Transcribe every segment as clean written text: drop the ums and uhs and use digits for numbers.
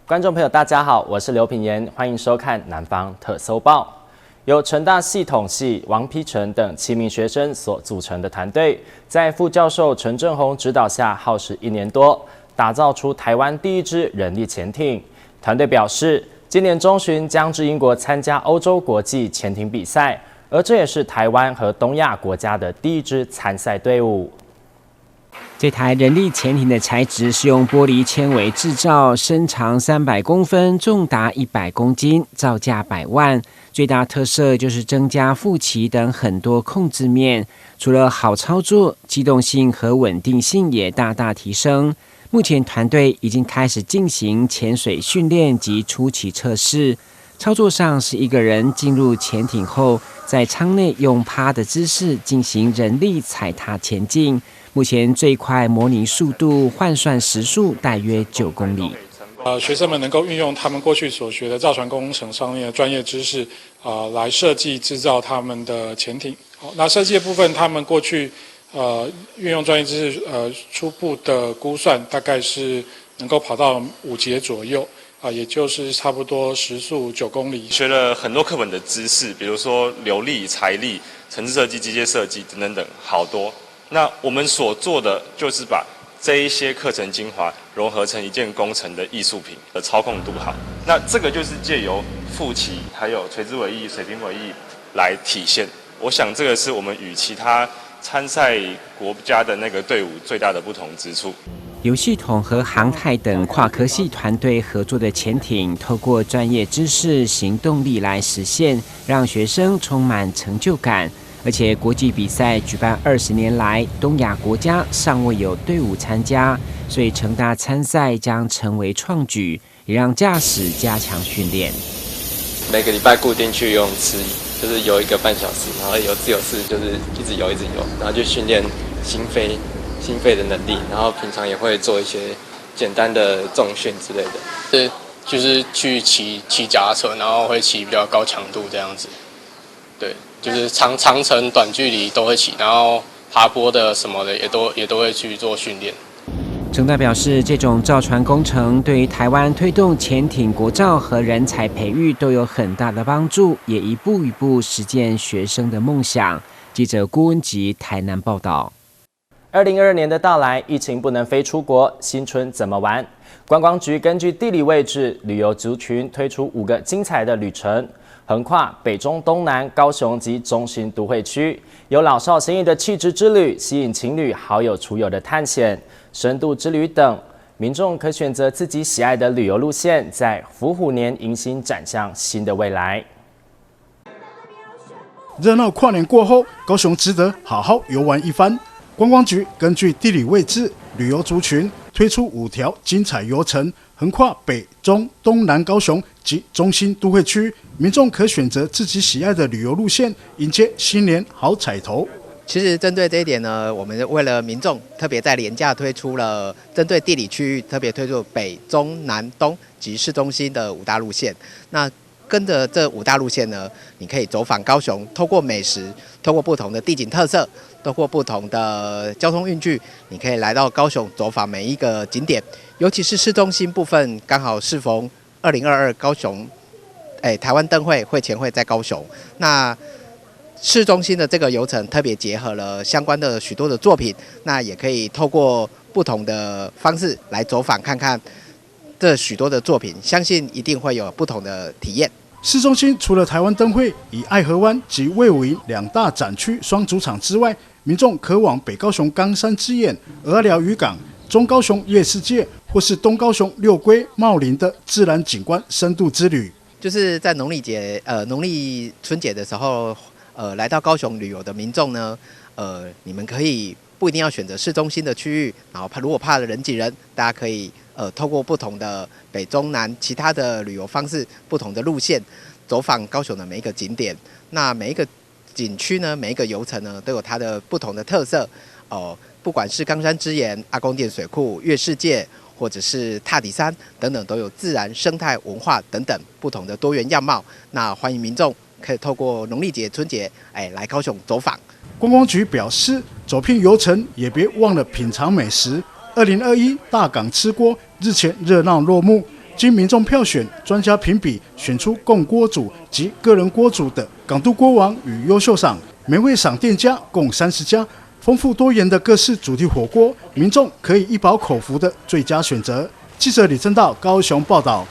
觀眾朋友，大家好，我是劉品言，歡迎收看《南方特搜報》。由成大系統系王丕成等7名學生所組成的團隊，在副教授陳正宏指導下，耗時一年多，打造出台灣第一支人力潛艇。團隊表示，今年中旬將至英國參加歐洲國際潛艇比賽，而這也是台灣和東亞國家的第一支參賽隊伍。這台人力潛艇的材質是用玻璃纖維製造，身長300公分，重達100公斤，造價百萬。最大特色就是增加副鰭等很多控制面，除了好操作，機動性和穩定性也大大提升。目前團隊已經開始進行潛水訓練及初期測試。操作上是一個人進入潛艇後，在艙內用趴的姿勢進行人力踩踏前進。目前最快模擬速度換算時速大約9公里。學生們能夠運用他們過去所學的造船工程上面的專業知識，來設計製造他們的潛艇。好，那設計的部分，他們過去運用專業知識，初步的估算大概是能夠跑到5節左右，啊，也就是差不多時速9公里。學了很多課本的知識，比如說流力、財力、程式設計、機械設計等等等，好多。那我們所做的就是把這一些課程精華融合成一件工程的藝術品的操控度好。那這個就是借由副鰭還有垂直尾翼、水平尾翼來體現。我想這個是我們與其他參賽國家的那個隊伍最大的不同之處。由系統和航太等跨科系團隊合作的潛艇，透過專業知識、行動力來實現，讓學生充滿成就感。而且國際比賽舉辦20年來，東亞國家尚未有隊伍參加，所以成大參賽將成為創舉，也讓駕駛加強訓練。每個禮拜固定去游泳池，就是游1個半小時，然後游自由式，就是一直游一直游，然後就訓練心肺的能力，然後平常也會做一些簡單的重訓之類的。是，就是去騎騎腳踏車，然後會騎比較高強度這樣子。對，就是長長程、短距離都會騎，然後爬坡的什麼的也都會去做訓練。成大表示，這種造船工程對於台灣推動潛艇國造和人才培育都有很大的幫助，也一步一步實踐學生的夢想。記者郭文吉台南報道。2022年的到來，疫情不能飛出國，新春怎麼玩？觀光局根據地理位置、旅遊族群推出五個精彩的旅程，橫跨北中東南、高雄及中心都會區，有老少咸宜的氣質之旅，吸引情侶、好友出遊的探險、深度之旅等。民眾可選擇自己喜愛的旅遊路線，在伏虎年迎新展向新的未來。熱鬧跨年過後，高雄值得好好遊玩一番。觀光局根據地理位置、旅遊族群，推出五條精彩遊程，橫跨北中東南高雄及中心都會區，民眾可選擇自己喜愛的旅遊路線，迎接新年好彩頭。其實針對這一點呢，我們為了民眾，特別在連假推出了針對地理區域，特別推出北中南東及市中心的五大路線。那跟着這五大路線呢，你可以走訪高雄，透過美食，透過不同的地景特色，透過不同的交通運具，你可以來到高雄走訪每一個景點，尤其是市中心部分，剛好適逢2022高雄，台灣燈會會前會在高雄，那市中心的這個遊程特別結合了相關的許多的作品，那也可以透過不同的方式來走訪看看這許多的作品，相信一定會有不同的體驗。市中心除了台灣燈會以愛河灣及衛武營兩大展區雙主場之外，民眾可往北高雄岡山之眼、蚵仔寮漁港、中高雄月世界，或是東高雄六龜茂林的自然景觀深度之旅。就是在農曆節，農曆春節的時候，來到高雄旅遊的民眾呢，你們可以不一定要選擇市中心的區域，然後怕如果怕人擠人，大家可以透過不同的北中南其他的旅遊方式，不同的路線，走訪高雄的每一個景點。那每一個景區呢，每一個遊程呢，都有它的不同的特色。哦，不管是岡山之岩、阿公店水庫、月世界，或者是塔底山等等，都有自然生態文化等等不同的多元樣貌。那歡迎民眾可以透過農曆節、春節，來高雄走訪。觀光局表示，走遍遊程也別忘了品嘗美食。2021大港吃鍋日前熱鬧落幕，经民众票选、专家评比，选出共锅组及个人锅组的港都锅王与优秀赏。美味赏店家共30家，丰富多元的各式主题火锅，民众可以一饱口福的最佳选择。记者李正道高雄报道。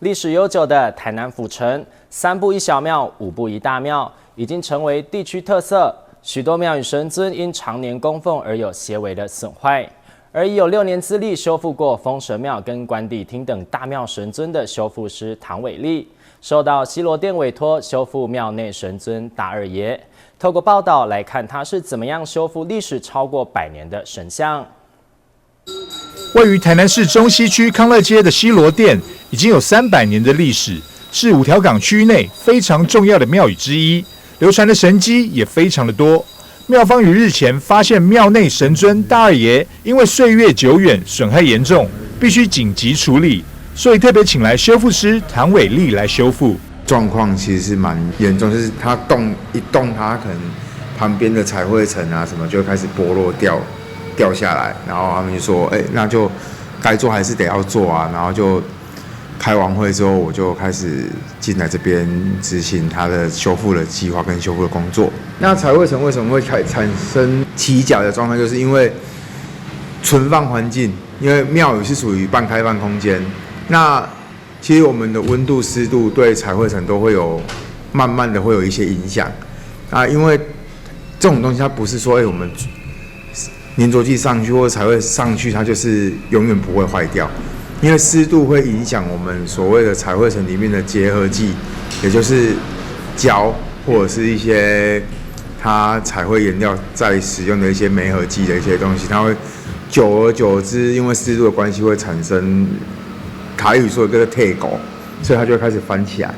历史悠久的台南府城，三步一小庙，五步一大庙，已经成为地区特色。许多庙宇神尊因常年供奉而有些微的损坏。而已有6年资历修复过风神庙跟关帝厅等大庙神尊的修复师唐伟立，受到西螺殿委托修复庙内神尊大二爷。透过报道来看，他是怎么样修复历史超过百年的神像。位于台南市中西区康乐街的西螺殿，已经有300年的历史，是五条港区内非常重要的庙宇之一，流传的神迹也非常的多。庙方于日前发现庙内神尊大二爷因为岁月久远，损害严重，必须紧急处理，所以特别请来修复师唐伟立来修复。状况其实是蛮严重，就是它动一动，它可能旁边的彩绘层啊什么就会开始剥落掉，掉下来，然后他们就说：“哎，那就该做还是得要做啊。”然后就开完会之后，我就开始进来这边执行他的修复的计划跟修复的工作。那彩绘层为什么会开产生起角的状态？就是因为存放环境，因为庙宇是属于半开放空间，那其实我们的温度、湿度对彩绘层都会有慢慢的会有一些影响啊。因为这种东西它不是说哎我们黏着剂上去或者彩绘上去，它就是永远不会坏掉。因为湿度会影响我们所谓的彩绘层里面的结合剂，也就是胶或者是一些它彩绘颜料在使用的一些媒合剂的一些东西，它会久而久之，因为湿度的关系会产生台语说的这个退狗，所以它就会开始翻起来。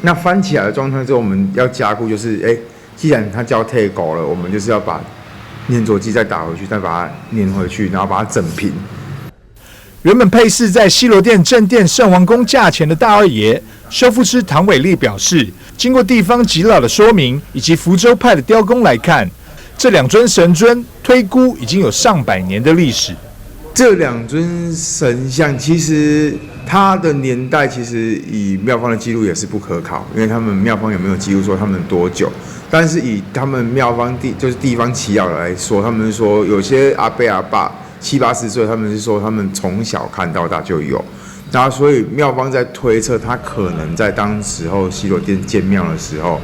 那翻起来的状态之后，我们要加固，就是哎，既然它叫退狗了，我们就是要把粘着剂再打回去，再把它粘回去，然后把它整平。原本配祀在西螺殿正殿圣王宫架前的大二爷，修复师唐伟立表示，经过地方耆老的说明以及福州派的雕工来看，这两尊神尊推估已经有上百年的历史。这两尊神像其实它的年代，其实以庙方的记录也是不可考，因为他们庙方有没有记录说他们多久？但是以他们庙方地就是地方耆老来说，他们说有些阿伯阿嬷七八十岁，他们是说他们从小看到大就有，然后所以庙方在推测，他可能在当时候西螺殿建庙的时候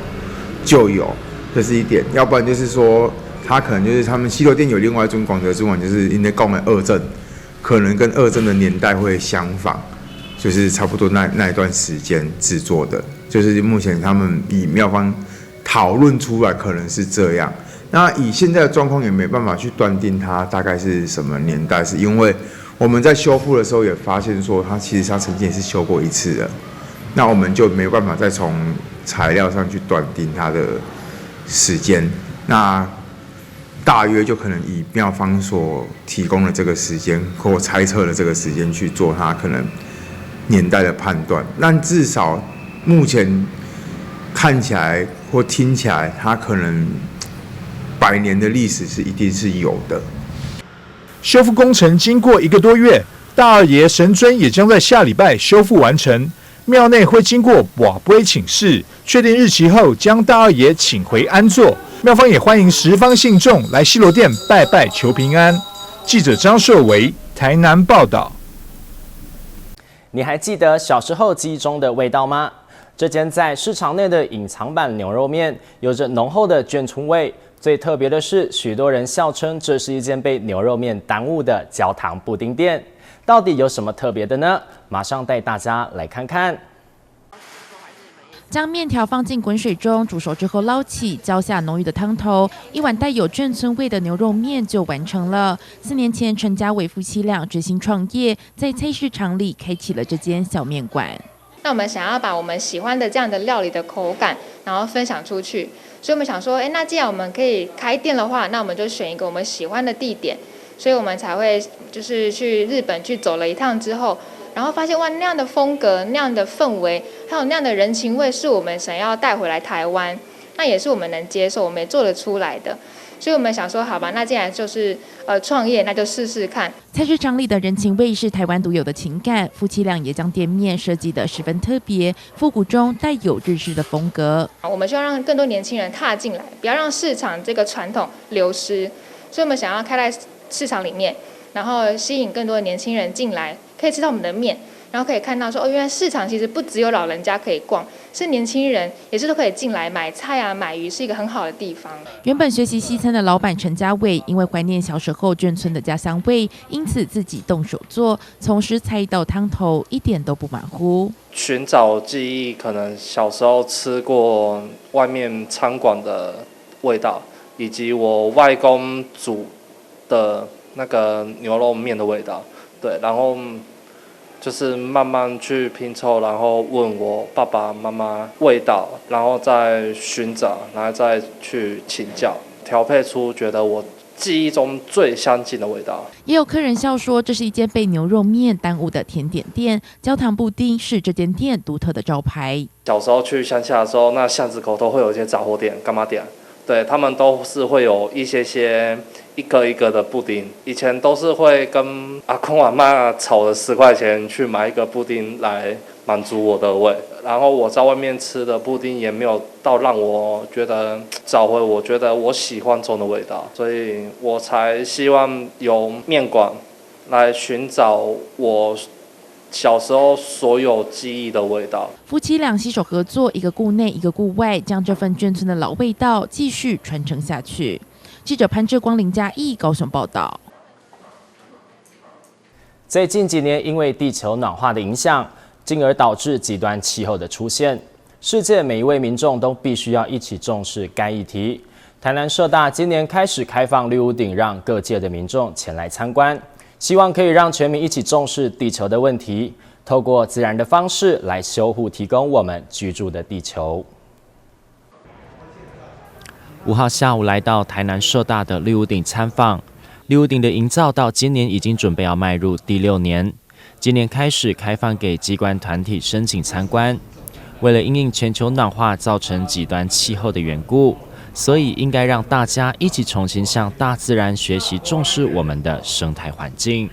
就有，这是一点。要不然就是说，他可能就是他们西螺殿有另外一尊广泽尊王，就是𪜶咧讲的二正，可能跟二正的年代会相仿，就是差不多那一段时间制作的，就是目前他们以庙方讨论出来可能是这样。那以现在的状况也没办法去断定它大概是什么年代，是因为我们在修复的时候也发现说，它其实它曾经也是修过一次的，那我们就没办法再从材料上去断定它的时间。那大约就可能以庙方所提供的这个时间或猜测的这个时间去做它可能年代的判断。但至少目前看起来或听起来，它可能百年的历史是一定是有的。修复工程经过一个多月，大二爷神尊也将在下礼拜修复完成。庙内会经过跋杯请示，确定日期后，将大二爷请回安坐。庙方也欢迎十方信众来西螺殿拜拜求平安。记者张硕维台南报道。你还记得小时候记忆中的味道吗？这间在市场内的隐藏版牛肉面，有着浓厚的眷村味。最特别的是，许多人笑称这是一间被牛肉面耽误的焦糖布丁店。到底有什么特别的呢？马上带大家来看看。将面条放进滚水中煮熟之后捞起，浇下浓郁的汤头，一碗带有眷村味的牛肉面就完成了。4年前，陈家伟夫妻俩决心创业，在菜市场里开启了这间小面馆。那我们想要把我们喜欢的这样的料理的口感，然后分享出去。所以我们想说，哎，那既然我们可以开店的话，那我们就选一个我们喜欢的地点。所以我们才会就是去日本去走了一趟之后，然后发现哇，那样的风格、那样的氛围，还有那样的人情味，是我们想要带回来台湾，那也是我们能接受、我们也做得出来的。所以我們想說，好吧，那既然就是創業，那就試試看。菜市場裡的人情味是台灣獨有的情感，夫妻倆也將店面設計得十分特別，復古中帶有日式的風格。我們希望讓更多年輕人踏進來，不要讓市場這個傳統流失，所以我們想要開在市場裡面，然後吸引更多的年輕人進來，可以吃到我們的麵，然後可以看到說，哦，原來市場其實不只有老人家可以逛，是年輕人也是都可以進來買菜啊、買魚，是一個很好的地方。原本學習西餐的老闆陳家偉，因為懷念小時候眷村的家鄉味，因此自己動手做，從食材到湯頭一點都不馬虎。尋找記憶，可能小時候吃過外面餐館的味道，以及我外公煮的那個牛肉麵的味道，對，然後就是慢慢去拼湊，然後問我爸爸媽媽味道，然後再尋找，然後再去請教，調配出覺得我記憶中最相近的味道。也有客人笑說，這是一間被牛肉麵耽誤的甜點店，焦糖布丁是這間店獨特的招牌。小時候去鄉下的時候，那巷子口都會有一些雜貨店、柑仔店，對，他們都是會有一些些一個一個的布丁。以前都是會跟阿公阿嬤炒了10塊錢去買一個布丁來滿足我的胃，然後我在外面吃的布丁也沒有到讓我覺得找回我覺得我喜歡中的味道，所以我才希望有麵館來尋找我小時候所有記憶的味道。夫妻倆攜手合作，一個顧內，一個顧外，將這份眷村的老味道繼續傳承下去。記者潘志光、林嘉義高雄報道。在近幾年，因為地球暖化的影響，進而導致極端氣候的出現，世界每一位民眾都必須要一起重視該議題。台南社大今年開始開放綠屋頂，讓各界的民眾前來參觀，希望可以讓全民一起重視地球的問題，透過自然的方式來修護、提供我們居住的地球。5號下午來到台南社大的綠屋頂參訪，綠屋頂的營造到今年已經準備要邁入第6年。今年開始開放給機關團體申請參觀。為了因應全球暖化造成極端氣候的緣故，所以應該讓大家一起重新向大自然學習，重視我們的生態環境。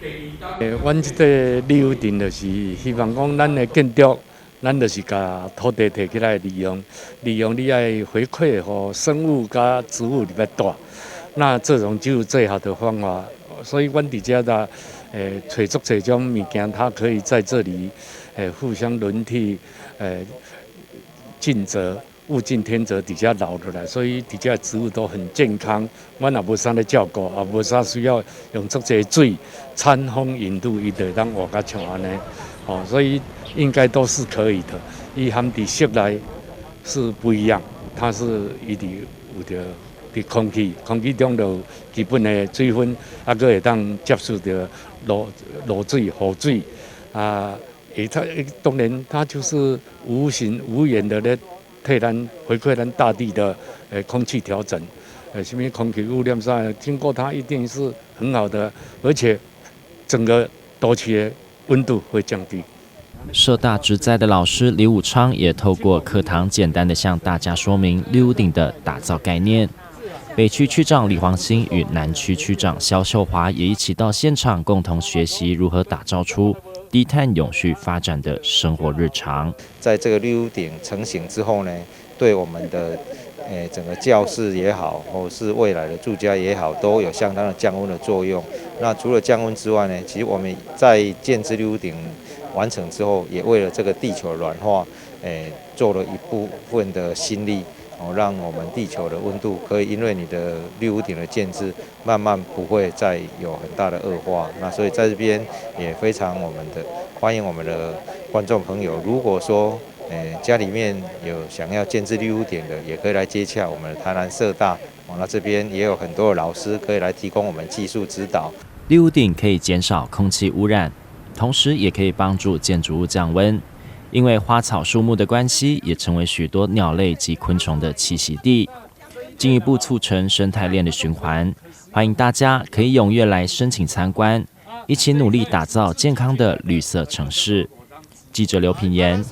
阮這個綠屋頂就是希望講，咱的建築，咱就是共土地提起來利用，利用你愛回饋予生物佮植物入來蹛，那這種就是最好的方法。所以阮佇遮的，揣足濟種物件，它可以在這裡，互相輪替，盡責，物競天擇，佇遮留落來，所以佇遮植物都很健康。阮也無啥咧照顧，也無啥需要用足濟水，餐風飲露，伊就會當活甲像按呢。哦，所以應該都是可以的。伊含佇室內是不一樣，它是伊佇有著佇空氣，空氣中就有基本的水分，啊，閣會當接觸著露水、雨水，啊，伊它當然它就是無形無緣的咧替咱回饋咱大地的空氣調整，啥物空氣污染啥，經過它一定是很好的，而且整個都市的溫度會降低。社大植栽的老師李武昌也透過課堂簡單的向大家說明綠屋頂的打造概念。北區區長李黃興與南區區長蕭秀華也一起到現場，共同學習如何打造出低碳永續發展的生活日常。在這個綠屋頂成型之後呢，對我們的整個教室也好，或是未來的住家也好，都有相當的降溫的作用。那除了降溫之外呢，其實我們在建置綠屋頂完成之後，也為了這個地球暖化，做了一部分的心力，哦，讓我們地球的溫度可以因為你的綠屋頂的建置，慢慢不會再有很大的惡化。那所以在這邊也非常我們的歡迎我們的觀眾朋友，如果說家裡面有想要建置綠屋頂的，也可以來接洽我們的台南社大。哦，那這邊也有很多的老師可以來提供我們技術指導。綠屋頂可以減少空氣污染，同時也可以幫助建築物降溫。因為花草樹木的關係，也成為許多鳥類及昆蟲的棲息地，進一步促成生態鏈的循環。歡迎大家可以踴躍來申請參觀，一起努力打造健康的綠色城市。記者劉品言，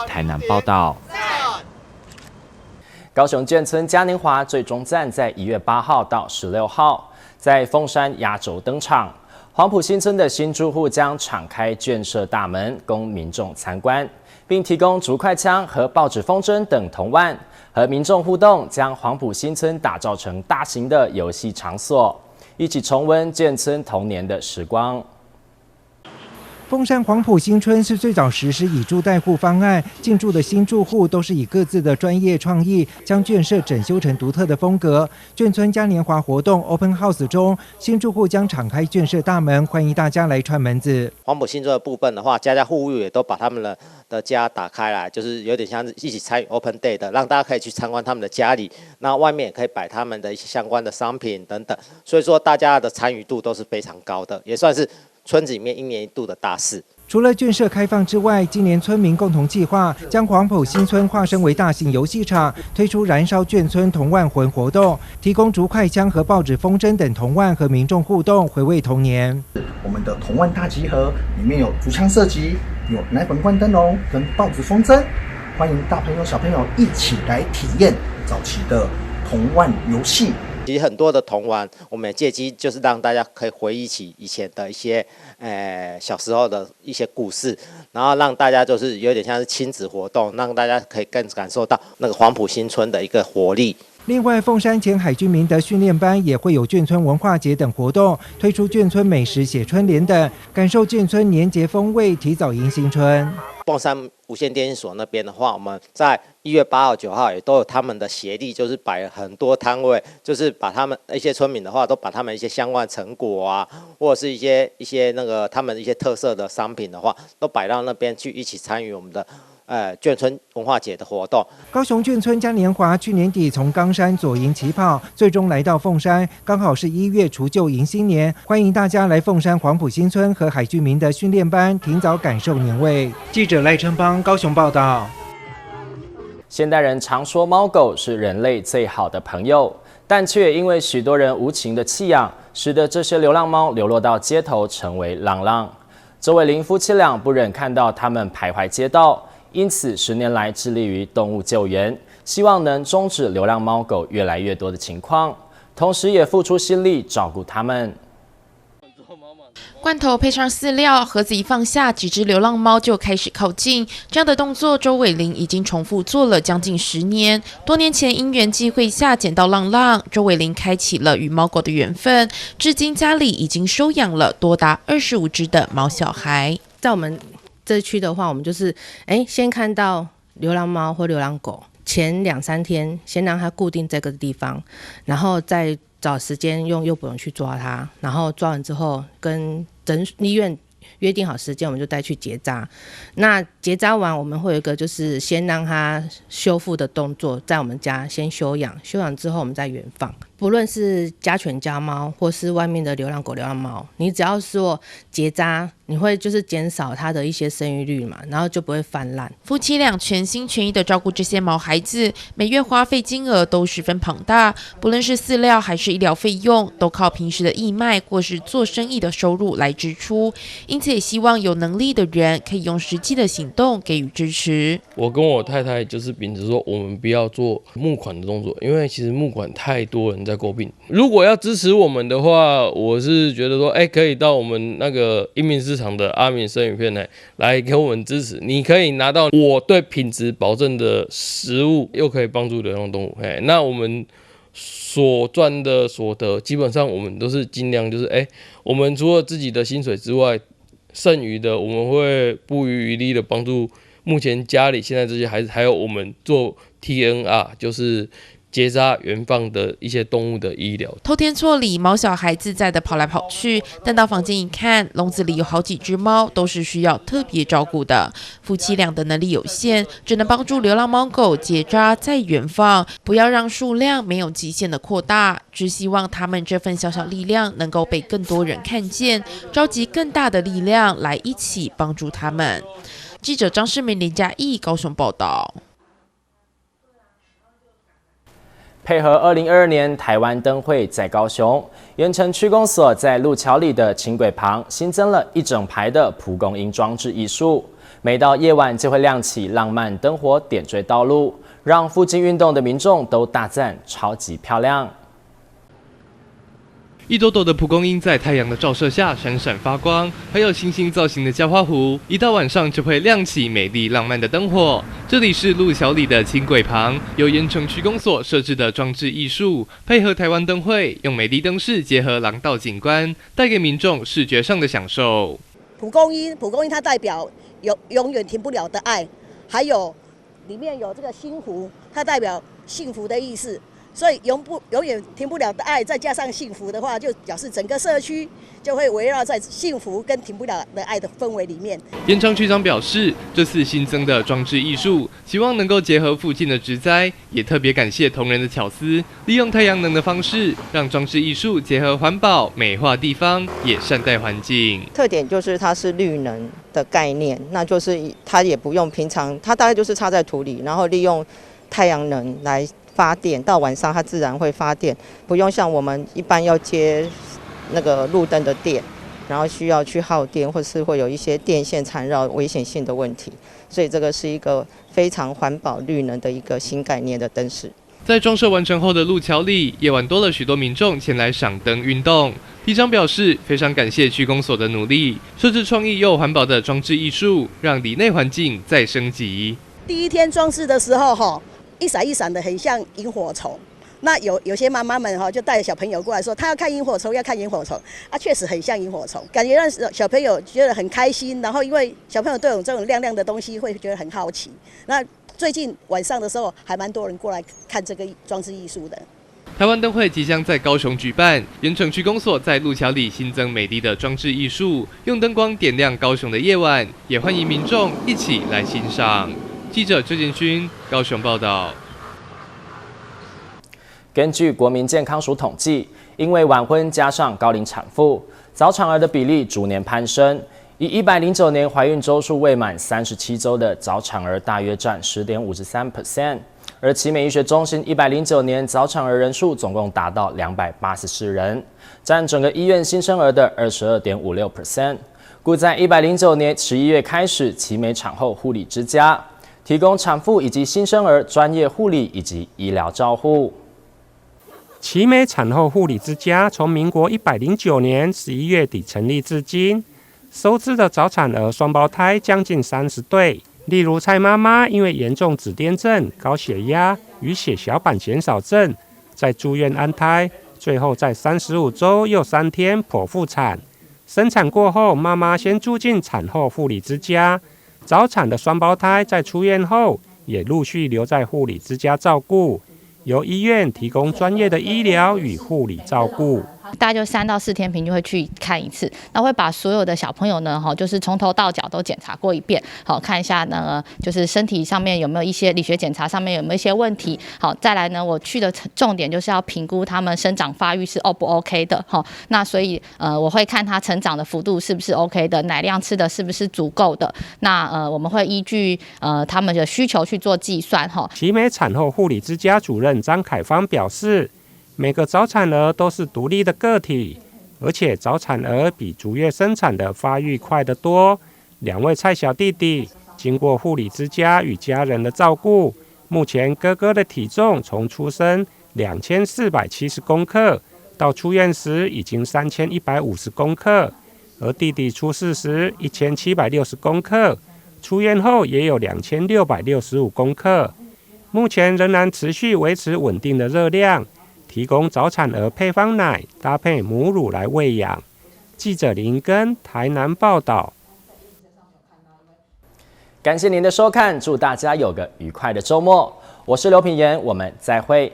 台南報道。高雄眷村嘉年華最終站在1月8號到16號，在鳳山壓軸登場。黃埔新村的新住戶將敞開眷舍大門，供民眾參觀，並提供竹筷槍和報紙風箏等童玩，和民眾互動，將黃埔新村打造成大型的遊戲場所，一起重溫眷村童年的時光。鳳山黃埔新村是最早實施以住代護方案，進駐的新住戶都是以各自的專業創意，將眷舍整修成獨特的風格。眷村嘉年華活動 Open House 中，新住戶將敞開眷舍大門，歡迎大家來串門子。黃埔新村的部分的話，家家戶戶也都把他們的家打開來，就是有點像一起參與 Open Day 的，讓大家可以去參觀他們的家裡，那外面也可以擺他們的一些相關的商品等等，所以說大家的參與度都是非常高的，也算是村子裡面一年一度的大事。除了眷舍開放之外，今年村民共同計劃將黃埔新村化身為大型遊戲場，推出燃燒眷村童玩魂活動，提供竹筷槍和報紙風箏等童玩和民眾互動，回味童年。我們的童玩大集合裡面有竹槍射擊，有奶粉罐燈籠跟報紙風箏，歡迎大朋友小朋友一起來體驗早期的童玩遊戲。其實很多的童玩，我們也借機就是讓大家可以回憶起以前的一些，小時候的一些故事，然後讓大家就是有點像是親子活動，讓大家可以更感受到那個黃埔新村的一個活力。另外，鳳山前海軍明德訓練班也會有眷村文化節等活動，推出眷村美食、寫春聯等，感受眷村年節風味，提早迎新春。鳳山無線電所那邊的話，我們在1月8號、9號也都有他們的協力，就是擺了很多攤位，就是把他們一些村民的話，都把他們一些相關成果啊，或者是一些那個他們一些特色的商品的話，都擺到那邊去一起參與我們的眷村文化節的活動。高雄眷村嘉年華去年底從岡山左營起跑，最終來到鳳山，剛好是1月除舊迎新年，歡迎大家來鳳山黃埔新村和海軍明德訓練班，提早感受年味。記者賴成邦高雄報道。現代人常說貓狗是人類最好的朋友，但卻因為許多人無情的棄養，使得這些流浪貓流落到街頭，成為浪浪。周偉林夫妻倆不忍看到他們徘徊街道。因此，10年來致力於動物救援，希望能終止流浪貓狗越來越多的情況，同時也付出心力照顧它們。罐頭配上飼料，盒子一放下，幾隻流浪貓就開始靠近。這樣的動作，周偉林已經重複做了將近10年。多年前因緣際會下撿到浪浪，周偉林開啟了與貓狗的緣分。至今家裡已經收養了多達25隻的毛小孩。在我們這區的話，我們就是先看到流浪貓或流浪狗，前兩三天先讓它固定這個地方，然後再找時間用誘捕籠去抓它，然後抓完之後跟診醫院約定好時間，我們就帶去結紮。那結紮完，我們會有一個就是先讓它修復的動作，在我們家先休養，休養之後我們再遠放。不論是家犬家貓，或是外面的流浪狗、流浪貓，你只要說結紮，你會就是減少它的一些生育率嘛，然後就不會泛濫。夫妻倆全心全意的照顧這些毛孩子，每月花費金額都十分龐大，不論是飼料還是醫療費用，都靠平時的義賣或是做生意的收入來支出。因此，也希望有能力的人可以用實際的行動給予支持。我跟我太太就是秉持說，我們不要做募款的動作，因為其實募款太多人在詬病。如果要支持我們的話，我是覺得說，可以到我們那個英明市場的阿明生魚片來給我們支持。你可以拿到我對品質保證的食物，又可以幫助流浪動物。那我們所賺的所得，基本上我們都是盡量就是，我們除了自己的薪水之外，剩餘的我們會不遺餘力的幫助目前家裡現在這些孩子，還有我們做 TNR，就是結紮原放的一些動物的醫療。透天厝裡，毛小孩自在的跑來跑去，但到房間一看，籠子裡有好幾隻貓，都是需要特別照顧的。夫妻倆的能力有限，只能幫助流浪貓狗結紮再遠放，不要讓數量沒有極限的擴大。只希望他們這份小小力量能夠被更多人看見，召集更大的力量來一起幫助他們。記者張世明、林嘉義高雄報道。配合2022年台灣燈會在高雄，鹽埕區公所在陸橋里的輕軌旁新增了一整排的蒲公英裝置藝術，每到夜晚就會亮起浪漫燈火點綴道路，讓附近運動的民眾都大讚超級漂亮。一朵朵的蒲公英在太陽的照射下閃閃發光，還有星星造型的澆花壺，一到晚上就會亮起美麗浪漫的燈火。這裡是路橋里的輕軌旁，由鹽埕區公所設置的裝置藝術，配合台灣燈會，用美麗燈飾結合廊道景觀，帶給民眾視覺上的享受。蒲公英，蒲公英它代表永遠停不了的愛，還有裡面有這個幸福，它代表幸福的意思。所以永遠停不了的愛，再加上幸福的話，就表示整個社區就會圍繞在幸福跟停不了的愛的氛圍裡面。鹽埕區長表示，這次新增的裝置藝術，希望能夠結合附近的植栽，也特別感謝同仁的巧思，利用太陽能的方式，讓裝置藝術結合環保，美化地方，也善待環境。特點就是它是綠能的概念，那就是它也不用平常，它大概就是插在土裡，然後利用太陽能來發電，到晚上它自然會發電，不用像我們一般要接那個路燈的電，然後需要去耗電，或是會有一些電線纏繞危險性的問題，所以這個是一個非常環保綠能的一個新概念的燈飾。在裝設完成後的路橋裡，夜晚多了許多民眾前來賞燈運動。里長表示，非常感謝區公所的努力，設置創意又環保的裝置藝術，讓里內環境再升級。第一天裝置的時候，哈，一閃一閃的，很像螢火蟲。那有些媽媽們哈，就帶着小朋友過來說，他要看螢火蟲，要看螢火蟲。啊，確實很像螢火蟲，感覺讓小朋友覺得很開心。然後因為小朋友對我們這種亮亮的東西會覺得很好奇。那最近晚上的時候，還蠻多人過來看這個裝置藝術的。台灣燈會即將在高雄舉辦，鹽埕區公所在路橋裡新增美麗的裝置藝術，用燈光點亮高雄的夜晚，也歡迎民眾一起來欣賞。記者周建勳高雄報道。根據國民健康署統計，因為晚婚加上高齡產婦，早產兒的比例逐年攀升。以109年懷孕週數未滿37週的早產兒，大約佔10.53%。而奇美醫學中心109年早產兒人數總共達到284人，佔整個醫院新生兒的22.56%。故在109年11月開始，奇美產後護理之家提供產婦以及新生兒專業護理以及醫療照護。奇美產後護理之家從民國109年11月底成立至今，收治的早產兒雙胞胎將近30對。例如蔡媽媽因為嚴重紫癜症、高血壓與血小板減少症，在住院安胎，最後在35週又3天剖腹產。生產過後，媽媽先住進產後護理之家，早產的雙胞胎在出院後也陸續留在護理之家照顧，由醫院提供專業的醫療與護理照顧。大概就3到4天，平均會去看一次。那會把所有的小朋友呢，哈，就是從頭到腳都檢查過一遍，好，看一下呢，就是身體上面有沒有一些理學檢查上面有沒有一些問題。好，再來呢，我去的重點就是要評估他們生長發育是 O 不 OK 的，哈。那所以我會看他成長的幅度是不是 OK 的，奶量吃的是不是足夠的。那我們會依據他們的需求去做計算，哈。奇美產後護理之家主任張凱芳表示，每個早產兒都是獨立的個體，而且早產兒比足月生產的發育快得多。兩位蔡小弟弟經過護理之家與家人的照顧，目前哥哥的體重從出生2470公克，到出院時已經3150公克，而弟弟出世時1760公克，出院後也有2665公克。目前仍然持續維持穩定的熱量。提供早產兒配方奶搭配母乳來餵養。記者林根台南報道。感謝您的收看，祝大家有個愉快的週末。我是劉品言，我們再會。